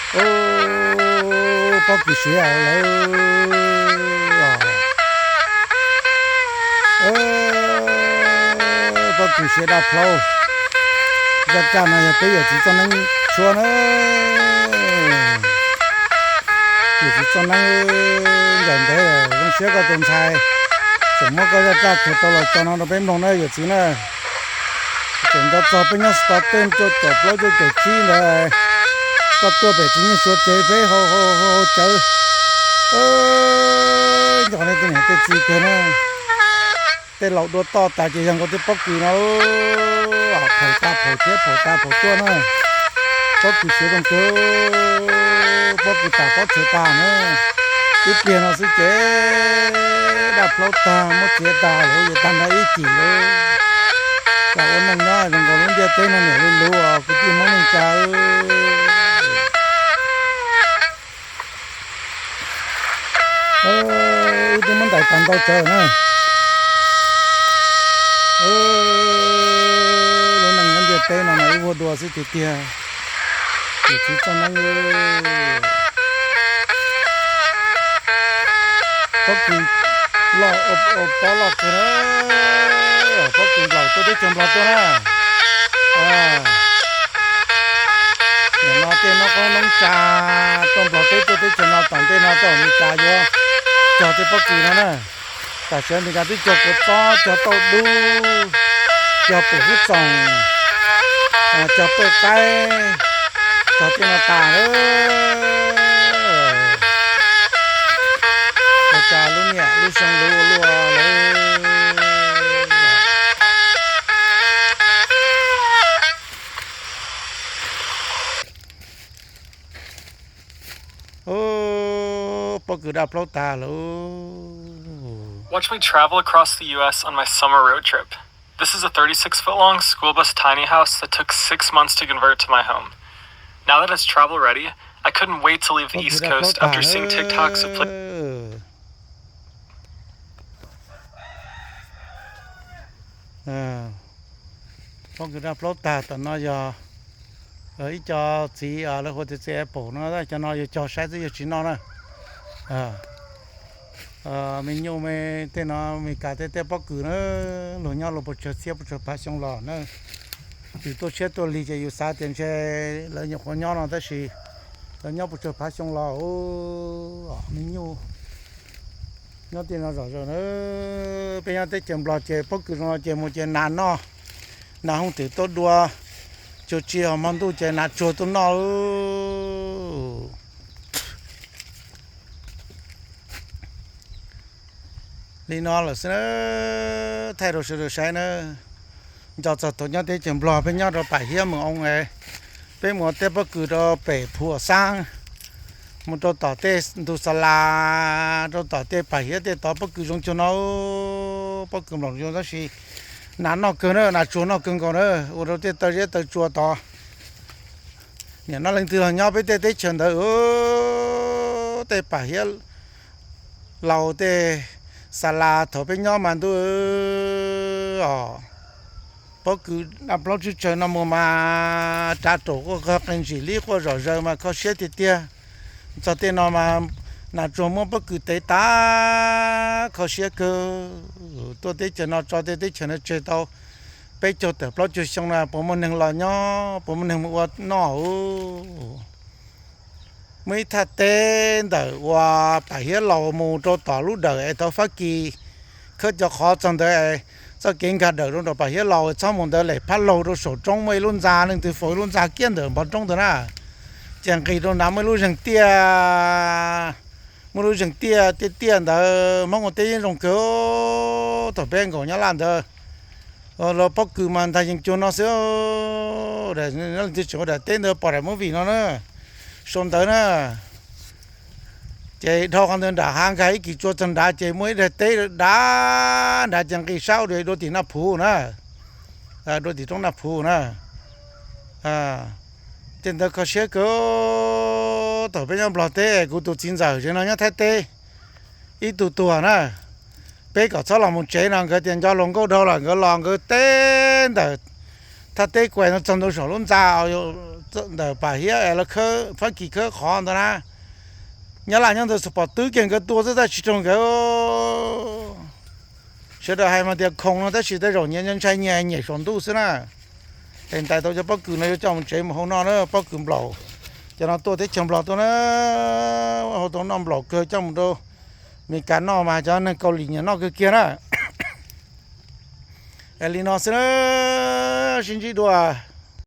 Ub, pob kws siav lawm. Pob kws siav daj plaub. Zaj tsaj no yog peb yawm txiv txoj neeb tshuab na. Yawm txiv txoj neeb, ncaim ntev zoo siab koj tus ntxhais tseem muab koj zaj tsaj tshuab tau los tso no rau peb mloog na yawm txiv na. Tseem nco txog peb nyob xav tej cuaj caum plaub cuaj caum tsib ntawd, koj tuaj pem txiv nyuj suav tsev peb hau hau hau cawv. Nco nej tej niam tej txiv kawg na. Tej laus dua toj tas ces yog nkaus tej pob kws no, phaum tas phaum thiab phaum tas phaum tuaj na. Pob kws siav zoo kawg, pob kws tas pob txhawv tas na. Ib pliag no xwb ces daj plaub tag muab txiav tas lawm, yuav tag nrho ib cim lawm. Cas ua neej nyob zoo nkaus lub ntiaj teb no niam luv luv os kwv tij Hmoob neej tsa. Wb twb muab ntais tag ntau tsawv na. Lub neej nyob ntiaj teb no mas ib vuag dua xwb tiag tiag. Yawm txiv txoj neeb, pob kws loj, pob loj kawg na. Pob kws nplaum tuaj teb chaws Nplog tuaj na. Nim no tej noob qoob noob tsa tuaj Nplog teb tuaj teb chaws no tom ntej no tuaj Amelikas yuav cog tej pob kws no na. Tam sim no Amelikas twb cog kua txob, cog tauj dub, cog pum hub txoos, cog pawj qaib, cog tej no tas lawm. Ua cas lub niam lub xyoo luv ua luaj lawm. Pob kws daj plaub tag lawm. Watch me travel across the U S on my summer road trip. This is a thirty-six foot long school bus tiny house that took six months to convert to my home. Now that it's travel ready, I couldn't wait to leave the East Coast after seeing TikToks of places. Pob kws daj plaub tag tom no yog ib co txiv lawv hu tias txiv apple no, cov no yog cog saib xwb yog tsis noj na. Me nyuj me tej no Amelikas tej tej pob kws na, luag nyob luag puas tsawg txhiab puas tsawg phav xyoo los na. Yus tuaj siab tuaj lig ces yus xav tias ntshe lawv nyuam qhuav nyob no tab sis lawv nyob puas tsawg phav xyoo los me nyuj nyob tej no zom zaws na. Peb nyob teb chaws Nplog ces pob kws zoo no ces mus ces nas noj, nas hooj twm tuaj dua, tsuas tsis hmo ntuj ces nas tsuag tuaj noj. Li no lawm xwb na, thaij rau sawv daws saib na. Nco txog thaum nyob teb chaws Nplog peb nyob rau Pam Hiab Moos Oo es, peb mus ua tej pob kws rau pem Phu As Xaab, mus rau tom tej ntug Xa Las, rau tom tej Pam Hiab tej tod pob kws zoo cuag no, pob kws nplaum zoo tab sis nas noj kawg na, nas tsuag noj kawg nkaus na, ua rau tej taw zeb taw tsua tod. Nim no leej twg los nyob peb tej teb chaws ntawd, tej Pam Hiab laus tej Xa Las thaum peb nyob mas ntuj os, pob kws daj plaub tswb tsawg no mus mas rov raum quaj qeeg ntsim lib quaj zom zaws mas kho siab tiag tiag. Txog tej no mas nas tsuag muab pob kws tev tas, kho siab kawg. Tuaj teb chaws no tso tej teb chaws no tseg tau peb caug tawm plaub caug xyoo no puas muaj neeg los nyob, puas muaj neeg mus ua noj. Muaj ib thaj teb ntawm uas Pam Hiab laus mus rau tom lub dawm es thaum Fab Kis khawb cov qhov txog ntawd, txoj kev nkag dawm rau nram Pam Hiab laus txhob mus ntawd lem phab laug rau saum roob muaj ib lub ntxa, leej twg faus ib lub ntxa kiag ntawm npoo roob ntawd na, ces nqis rau nrad muaj ib lub zeeg tiaj, muaj lub zeeg tiaj tiaj tiaj ntawd Hmoob ua teb yeej zoo kawg. Thaum peb nkaum nyob laj ntawd los pob kws mas ntag yeej cuag no xwb. Leej twg tseem ua daim teb ntawd pom daim movie no na, sau ntawv na. Ces dhau qhov ntawd nram hav nkag ib kis tsua txog nrad ces muaj ib daim teb dav nrad ces nqis sab ua dua tim Naj Phuv na, dua tim roob Naj Phuv na. Tej ntawd kho siab kawg. Thaum peb nyob Nplog teb kuv tus txiv ntxawm tsev no nyob Thaib teb, ib tug tuag na, peb kom txhob los mus tsev no nkawd tias nco hluas nkauj dhau lawm nkawd los nkawd teb ntawm thaj teb kuais no txog ntua saum lub ntxa, ntawm Pam Hiab es lawv khawb, Fab Kis khawb qhov ntawd na. Nyab Laj nyob ntawd xus pom twb kiag nkawd tua xwb tab sis raug nkawd. Sawv daws hais mas tias khoom no tab sis tej zaum nyias ntshai nyias nyiam saum ntuj xwb na. Es ntais tau cov pob kws no yuav coj mus tsev mus hau noj na, pob kws nplaum. Cov no tuaj teb chaws Nplog tuaj na, hau tau noj nplaum kawg coj mus rau Meskas noj mas cov neeg Kaus Lim nyiam noj kawg kiag na. Es li no xwb na, sib ntsib dua.